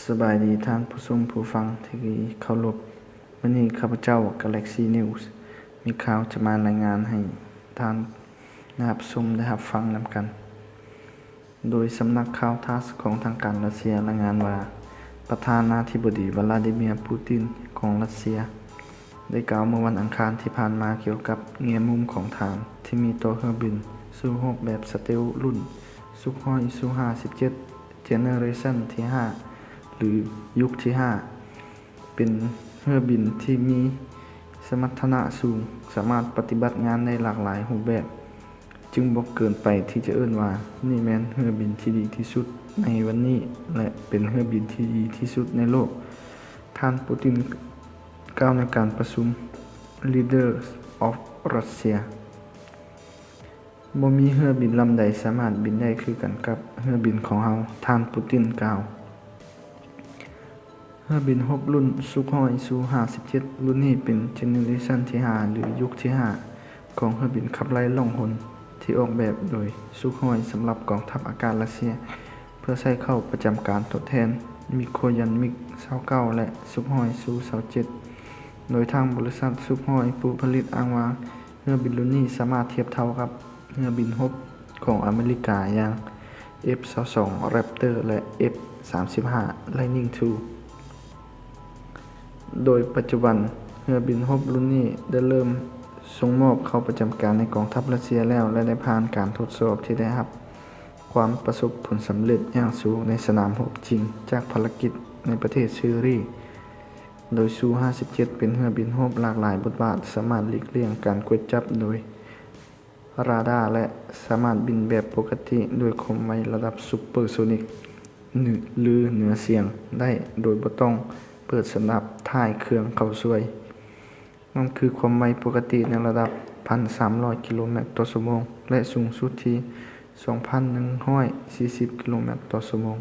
ສະບາຍດີທ່ານຜູ້ຊົມຜູ້ຟັງທີ່ເຄົາລົບ. ມື້ນີ້ຂ້າພະເຈົ້າ Galaxy News ມີຂ່າວຈະມາລາຍງານໃຫ້ທ່ານໄດ້ຮັບຊົມໄດ້ຮັບຟັງນຳກັນ. ໂດຍສຳນັກຂ່າວ TASS ຂອງທາງການຣັດເຊຍລາຍງານວ່າ ປະທານາທິບໍດີ ວລາດີເມຍ ປູຕິນ ຂອງຣັດເຊຍ ໄດ້ກ່າວເມື່ອວັນອັງຄານທີ່ຜ່ານມາກ່ຽວກັບແງ່ມຸມຂອງທ່ານທີ່ມີຕໍ່ເຮືອບິນສູ້ຮົບແບບສະເຕວລຸ້ນ Sukhoi Su ຫ້າສິບເຈັດ Generation ທີຫ້າ ຫຼື ຍຸກທີຫ້າ ເປັນເຮືອບິນທີ່ມີສະມັດຖະນະສູງ, ສາມາດປະຕິບັດງານໄດ້ຫຼາກຫຼາຍຮູບແບບ, ຈຶ່ງບໍ່ເກີນໄປທີ່ຈະເອີ້ນວ່ານີ້ແມ່ນເຮືອບິນທີ່ດີທີ່ສຸດໃນວັນນີ້ ແລະ ເປັນເຮືອບິນທີ່ດີທີ່ສຸດໃນໂລກ, ທ່ານ ປູຕິນ ກ່າວໃນການປະຊຸມ Leaders of Russia. ບໍ່ມີເຮືອບິນລຳໃດສາມາດບິນໄດ້ຄືກັນກັບເຮືອບິນຂອງເຮົາ, ທ່ານ ປູຕິນ ກ່າວ. ເຮືອບິນຮົບລຸ້ນ Sukhoi Su ຫ້າສິບເຈັດ ລຸ້ນນີ້ເປັນ Generation ທີຫ້າ ຫຼື ຍຸກທີຫ້າ ຂອງເຮືອບິນຂັບໄລ່ລ່ອງຫົນທີ່ອອກແບບໂດຍ Sukhoi ສຳລັບກອງທັບອາກາດຣັດເຊຍ ເພື່ອໃຊ້ເຂົ້າປະຈຳການທົດແທນ MiG Koyan MiG ຊາວເກົ້າ ແລະ Sukhoi Su ຊາວເຈັດ ໂດຍທາງບໍລິສັດ Sukhoi ຜູ້ຜະລິດອ້າງວ່າ ເຮືອບິນລຸ້ນນີ້ສາມາດທຽບເທົ່າກັບເຮືອບິນຮົບຂອງອາເມລິກາຢ່າງ F ຊາວສອງ Raptor ແລະ F ສາມສິບຫ້າ Lightning two. ໂດຍປັດຈຸບັນເຮືອບິນຮົບລຸ້ນນີ້ໄດ້ເລີ່ມສົ່ງມອບເຂົ້າປະຈຳການໃນກອງທັບຣັດເຊຍແລ້ວ ແລະ ໄດ້ຜ່ານການທົດສອບທີ່ໄດ້ຮັບຄວາມປະສົບຜົນສຳເລັດຢ່າງສູງໃນສະໜາມຮົບຈິງຈາກພາລະກິດໃນປະເທດຊີຣີ. ໂດຍ Su ຫ້າສິບເຈັດ ເປັນເຮືອບິນຮົບຫຼາກຫຼາຍບົດບາດ, ສາມາດຫຼີກລ່ຽງການກວດຈັບໂດຍ ຣາດາ ແລະ ສາມາດບິນແບບປົກກະຕິດ້ວຍຄວາມໄວລະດັບຊຸບເປີໂຊນິກ ຫຼື ເໜືອສຽງໄດ້ໂດຍບໍ່ຕ້ອງເປີດສັນດັບທ້າຍເຄື່ອງເຂົ້າຊ່ວຍ. ນັ້ນຄືຄວາມໄວປົກກະຕິໃນລະດັບ ໜຶ່ງພັນສາມຮ້ອຍ ກິໂລແມັດຕໍ່ຊົ່ວໂມງ ແລະ ສູງສຸດທີ່ ສອງພັນໜຶ່ງຮ້ອຍສີ່ສິບ ກິໂລແມັດຕໍ່ຊົ່ວໂມງ.